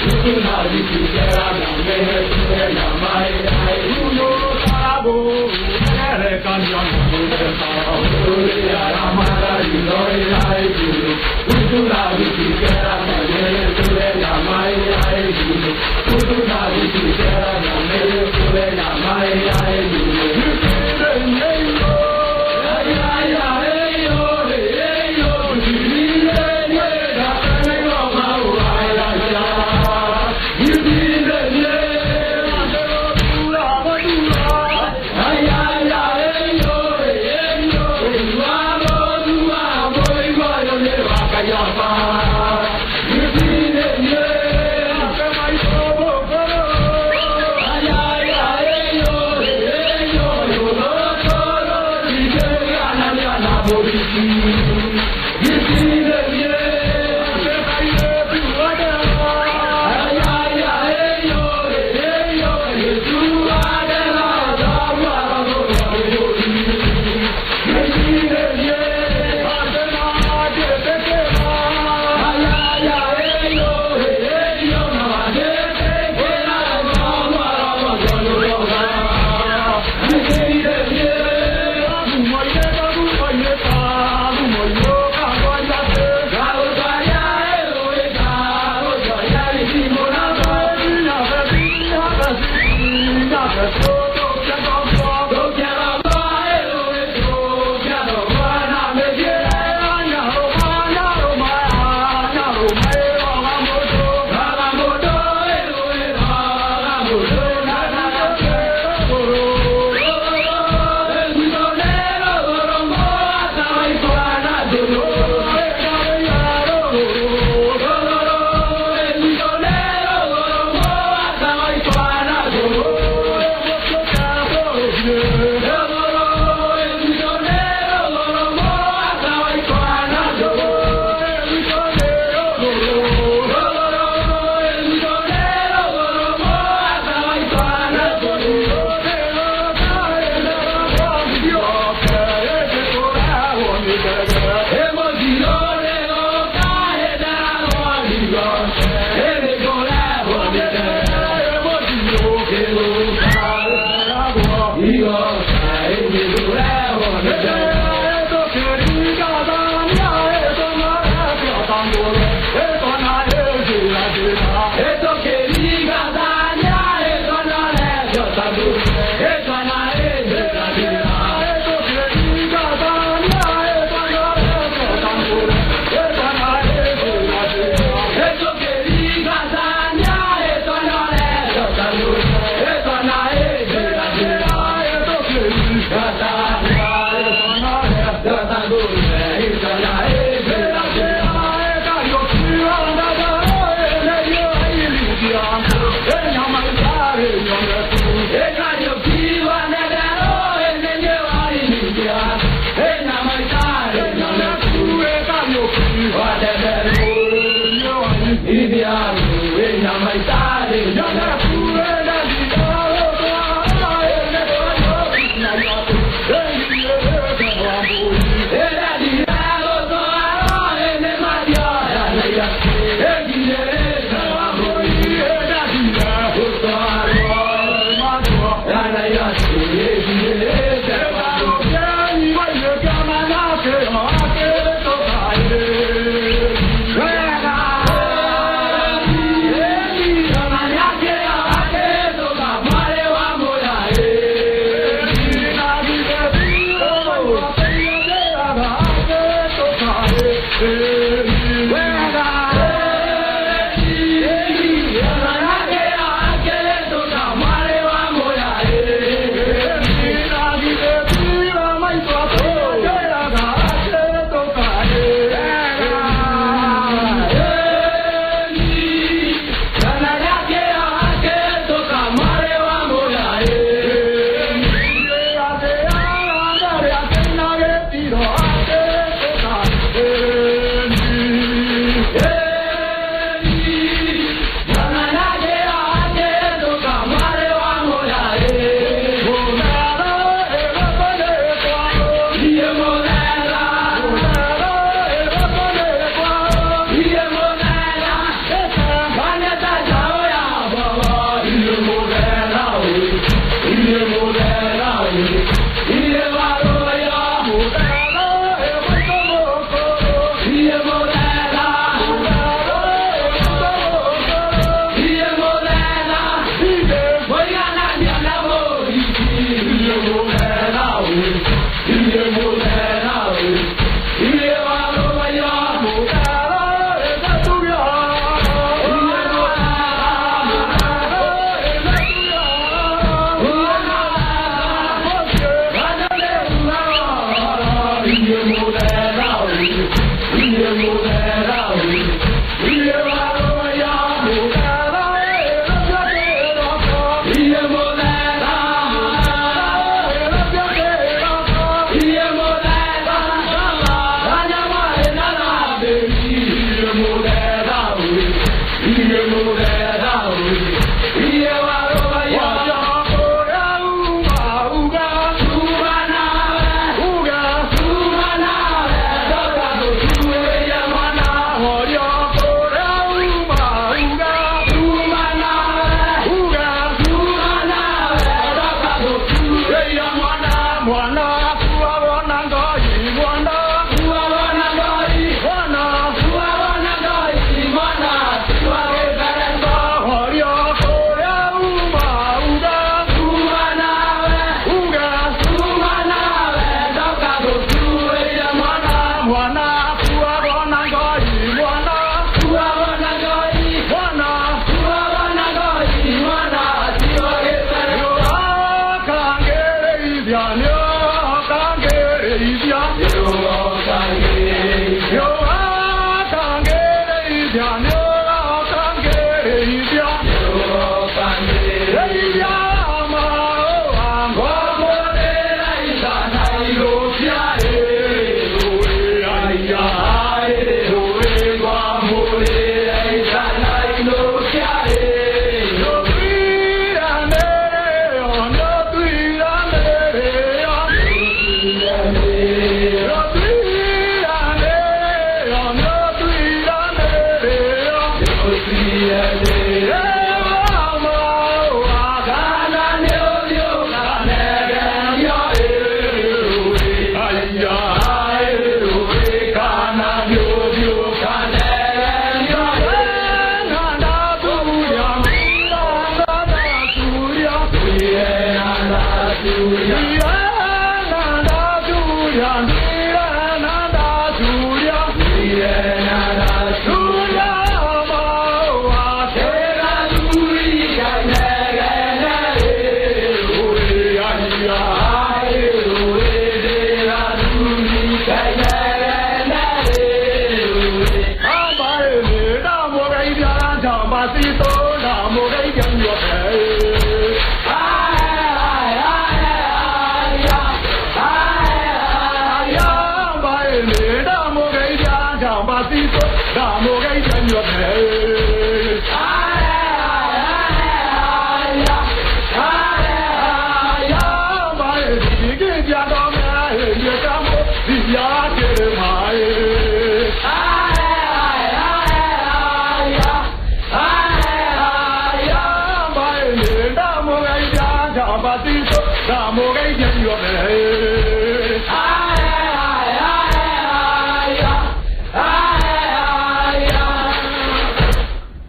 Yeah. 唱把西走，那么个音乐会。哎哎哎哎呀，哎哎呀，把你那么个唱把西走，那么个音乐会。哎哎哎呀，哎哎呀，把你个家当哎，你家么你呀这买。哎哎哎呀，哎哎呀，把你那么个唱把西走，那么个音乐会。哎哎哎呀，哎哎呀。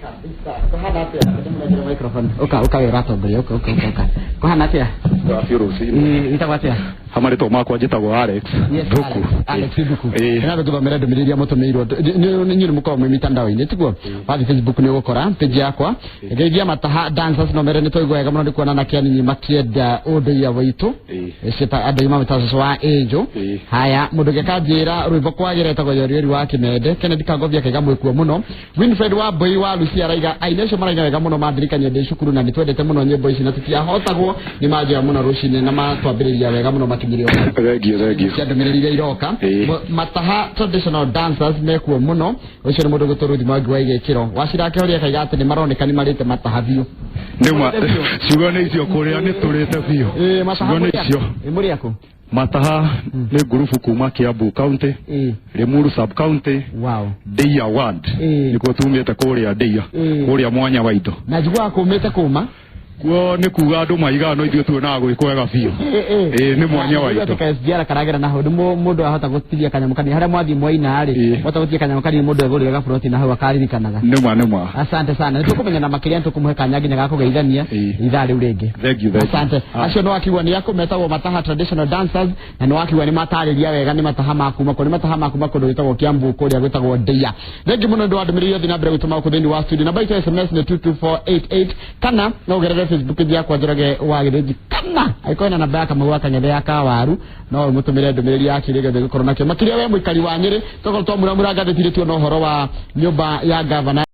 Kabisa. Kuhana atia? Ndĩmũnengere microphone. Ũka ũka wĩ ũratongoria ũka ũka ũka ũka. Kuhana atia? Wabiũ rũcinĩ. Wĩtagwo atĩa? Ha marĩtwa makwa njĩtagwo Alex Yes, Nduku. Alex. Alex Nduku. Ĩĩ. Na tũthomere ndũmĩrĩri iria mũtũmĩirwo. Inyuĩ nĩ mũkoragwo mwĩ mitandao-inĩ tiguo? Wathiĩ Facebook nĩ ũgũkora page yakwa. Ngeithia Mataha Dancers no mere nĩ twaigua wega mũno nĩ kuona anake anini makĩenda ũndũire witũ. Ĩĩ. Ciĩta andũ aingĩ mamĩtaga cũcũ wa Angel. Ĩĩ. Haya, mũndũ ũngĩ akanjĩra rwĩmbo kwagĩra etagwo Yoriori wa Kĩmende. Kennedy Kangovia akaiga mwĩkuo mũno. Winfred wa Mbui wa Lucia araiga aini acio maraina wega mũno mandirikania ndĩ cukuru na nĩtwendete mũno nyĩmbo ici na tũtiahotagwo nĩ manjoya mũno rũcinĩ na matwambĩrĩria wega mũno makinyĩrio Thengiũ, thengiũ. cia ndũmĩrĩri iria iroka. Ĩĩ. Mataha Traditional Dancers mekuo mũno. Ũcio nĩ mũndũ gwĩtwo Ruthi Mwangi wa Igĩkĩro. Wacira Kĩhoria akaiga atĩ nĩ maroneka nĩ marĩte mataha biũ. Nĩma ciugo nĩ icio kũrĩa nĩ tũrĩte biũ. Ĩĩ, mataha Ciugo nĩ mũrĩ icio. akũ? Ĩĩ, mũrĩ akũ? Mataha nĩ ngurubu kuma Kiambu County, Limuru sub county, Ndeia ward. Ĩĩ. Nĩkuo tumĩte kũrĩa Ndeia, kũrĩa mwanya wa indo. Na njiguaga kũmĩte kũma. Kuo nĩ kuga andũ maigaga no ithuĩ tuonaga gwĩ kwega biũ. Ĩĩ, nĩ mwanya wa indo. Ka SGR karagera na hau nĩ mũndũ ahota gũtigia kanyamũ kanini harĩa mwathiĩ mwaina rĩ, mwahota gũtigia kanyamũ kanini mũndũ egũrĩre gaburoti na hau akaririkanaga. Nĩma nĩma. Asante sana, nĩ tũkũmenya na makĩria nĩ tũkũmũhe kanya nginya ga kũgeithania ithaa rĩu rĩngĩ. Thank you, thank you. Asante. Acio nĩ wakiuga nĩ akũ metagwo Mataha Traditional Dancers na nĩ wakiuga nĩ matarĩria wega nĩ mataha ma kuma kũ, nĩ mataha ma kuma kũndũ gwĩtagwo Kiambu kũrĩa gwĩtagwo Ndeia. Thengi mũno nĩ wa ndũmĩrĩri yothe na mbere gũtũma gũkũ thĩinĩ wa studio. Namba itũ ya SMS nĩ 22488 kana no ũgerere Facebook page yakwa Njoroge wa Gĩthĩnji kana angĩkorwo na namba ya Kamau wa Kang'ethe ya Kawaru no ũmũtũmĩre ndũmĩrĩri ya kĩrĩa gĩothe gũkorwo nakĩo makĩria we mũikari wa Nyĩrĩ. Tokorwo twamũramũra ngathĩti-inĩ tuona ũhoro wa nyũmba ya gavana.